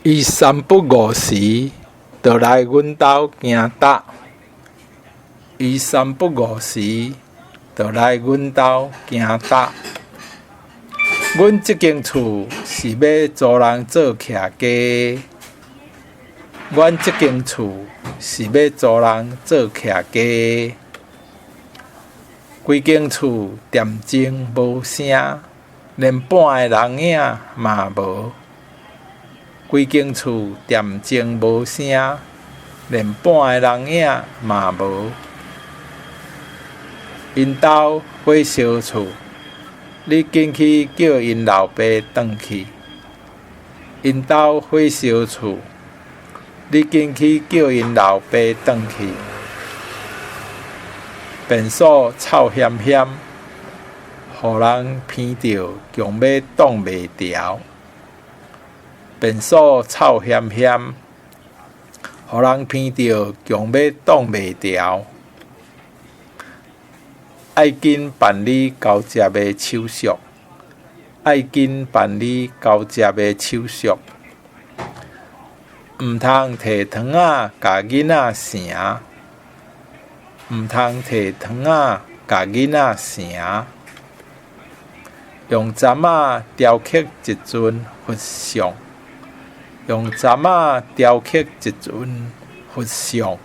伊三不五時就來阮兜行搭。伊三不五時就來阮兜行搭。阮這間厝是欲租人做徛家。阮這間厝是欲租人做徛家。規間厝恬靜無聲，連半个人影嘛無。規間厝恬靜無聲，連半个人影嘛無。𪜶兜火燒厝，你緊去叫𪜶老爸轉去。𪜶兜火燒厝，你緊去叫𪜶老爸轉去。便所臭烊烊，予人鼻著強欲擋袂牢。便所臭烊烊，予人鼻著強欲擋袂牢。愛緊辦理交接的手續，愛緊辦理交接的手續。毋通提糖仔共囡仔成，毋通提糖仔共囡仔成。用針仔雕刻一尊佛像，用針仔雕刻一尊佛像。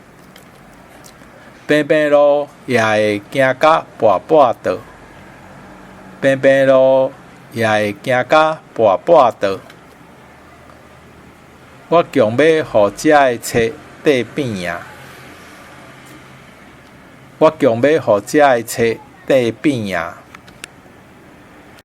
平平路也會行甲跋跋倒，平平路也會行甲跋跋倒。我強欲予遮的冊硩扁啊！我強欲予遮的冊硩扁啊！